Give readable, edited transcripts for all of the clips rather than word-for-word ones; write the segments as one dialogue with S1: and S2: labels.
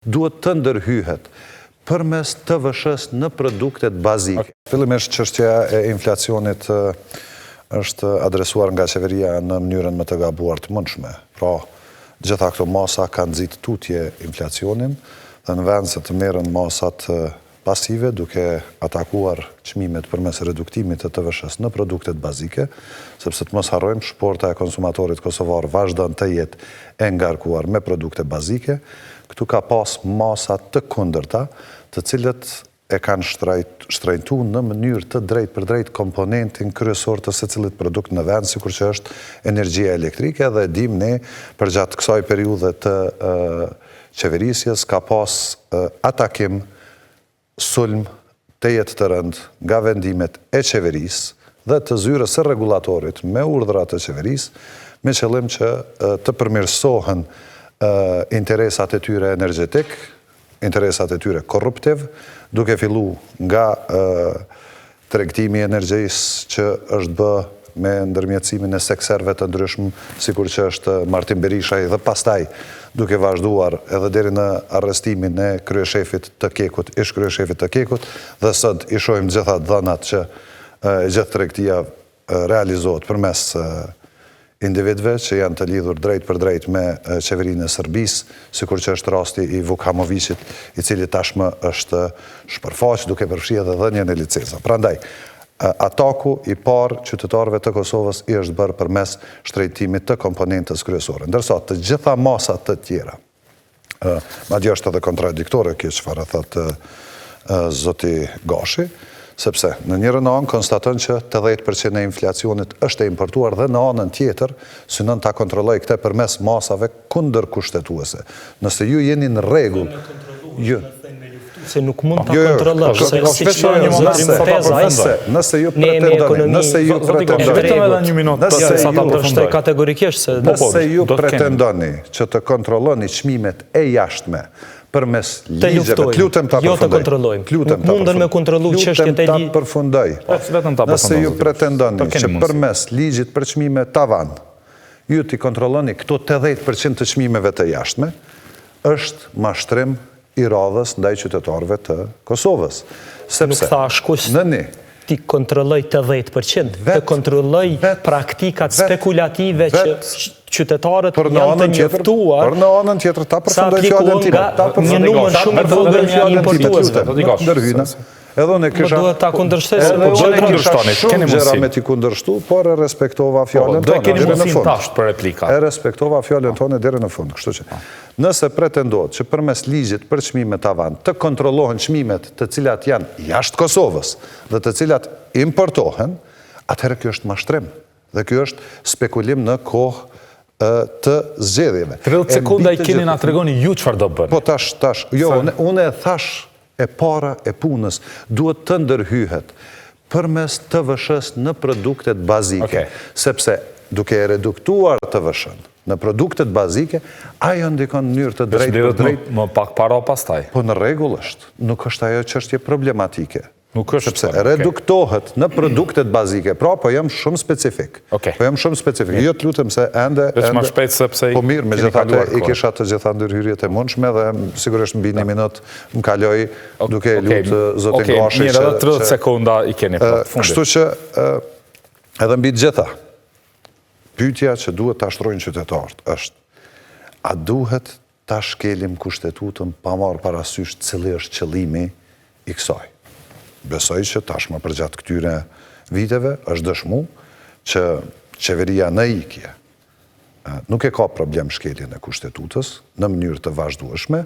S1: Duhet të ndërhyhet përmes TVSH-së në produktet bazike. Fillimisht çështja e inflacionit është adresuar nga qeveria në mënyrën më të gabuar të mundshme. Pra, gjitha këto masa kanë nxitë tutje inflacionin dhe në vend se të merren masat pasive duke atakuar çmimet përmes reduktimit të TVSH-së në produktet bazike, sepse të mos harrojmë shporta e konsumatorit kosovar vazhdon të jetë e ngarkuar me produkte bazike, këtu ka pas masa të kundërta, të cilët e kanë shtrenjtu në mënyrë të drejtpërdrejtë komponentin kryesor të secilit produkt në vend, sikur që është energjia elektrike dhe e dimë ne përgjatë kësaj periudhe të qeverisjes ka pas atakim, sulm tejet të rëndë nga vendimet e qeverisë dhe të zyrës së rregullatorit me urdhra të qeverisë, me qëllim që të përmirësohen interesat e tyre energjetik, interesat e tyre korruptiv, duke fillu nga Tregtimi i energjisë që është bë me ndërmjetësimin e sekserëve të ndryshëm, sikur që është Martin Berishaj dhe pastaj duke vazhduar edhe deri në arrestimin e kryeshefit të KEK-ut, ish-kryeshefit të KEK-ut, dhe sot i shohim të gjitha të dhënat që e gjithë tregtia realizohet përmes individëve që janë të lidhur drejtpërdrejt me qeverinë e Serbisë, sikur që është rasti i Vuk Hamoviqit, i cili tashmë është shpërfaq duke përfshi edhe dhënien e licencave. Prandaj, ataku i parë qytetarëve të Kosovës i është bërë përmes shtrenjtimit të komponentës kryesore. Ndërsa të gjitha masat të tjera, Madje është edhe kontradiktore kjo çfarë thotë zoti Gashi, sepse në njërën anë konstaton që 80% e inflacionit është e importuar dhe në anën tjetër synon ta kontrollojë këtë përmes masave kundërkushtetuese. Nëse ju jeni në rregull,
S2: ju se nuk mund ta jo, jo, kontrollosh, se siç tha një moment sa ta
S1: përfundoj. Nëse ju pretendoni, nëse ju pretendoni,
S3: vetëm edhe një minutë,
S2: nëse sa ta përfundoj kategorikisht
S1: se po, po, nëse ju pretendoni që të kontrolloni çmimet e jashtme përmes ligjeve, të
S2: lutem ta jo të kontrollojmë.
S1: Të lutem
S2: ta munden me kontrollu çështjet
S1: e ta përfundoj. Po, vetëm ta përfundoj. Nëse ju pretendoni që përmes ligjit për çmime tavan, ju t'i kontrolloni këto 80% të çmimeve të jashtme, është mashtrim i radhës ndaj qytetarëve të Kosovës.
S2: Sepse, Nuk tha askush në një, t'i kontrolloj 80%, të kontrolloj praktikat spekulative që qytetarët janë të njoftuar
S1: Por në anën tjetër, ta përfundoj fjalën time.
S2: Ta përfundoj një numër shumë i vogël i importuesve.
S1: Ndërhyna. Edhe unë
S2: kisha... Më duhet ta kundërshtoj
S1: se po do të kundërshtoni, keni mundësi. Gjëra me t'i kundërshtu, por e respektova po, fjalën
S3: tonë. Do keni mundësi tash për replika.
S1: E respektova fjalën tonë deri në fund, kështu që. Nëse pretendohet që përmes ligjit për çmime tavan të kontrollohen çmimet të cilat janë jashtë Kosovës dhe të cilat importohen, atëherë kjo është mashtrim dhe kjo është spekulim në kohë të zgjedhjeve.
S3: 30 sekonda i keni na tregoni ju çfarë do bëni.
S1: Po tash, tash, jo, unë e thash e para e punës, duhet të ndërhyhet përmes TVSH-së në produktet bazike, sepse duke e reduktuar TVSH-në në produktet bazike, ajo ndikon në mënyrë të
S3: drejtpërdrejtë. Më pak para pastaj.
S1: Po në rregull është, nuk është ajo çështje problematike.
S3: Nuk është.
S1: Sepse reduktohet në produktet bazike. Pra, po jam shumë specifik.
S3: Okej.
S1: Po jam shumë specifik. Jo të lutem se ende
S3: Veç më shpejt sepse
S1: Po mirë, megjithatë i kisha të gjitha ndërhyrjet e mundshme dhe sigurisht mbi një minutë më kaloi duke e lutë zotin
S3: Gashi që... Mirë, edhe 30 sekonda i keni
S1: për fundit. Kështu që edhe mbi të gjitha, pyetja që duhet ta shtrojnë qytetarët është a duhet ta shkelim Kushtetutën pa marrë parasysh cili është qëllimi i kësaj. Besoj që tashmë përgjatë këtyre viteve është dëshmu që qeveria në ikje nuk e ka problem shkeljen e Kushtetutës në mënyrë të vazhdueshme,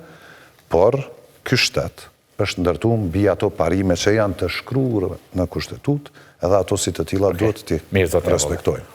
S1: por ky shtet është ndërtu mbi ato parime që janë të shkruara në Kushtetutë edhe ato si të tilla duhet t'i respektojmë.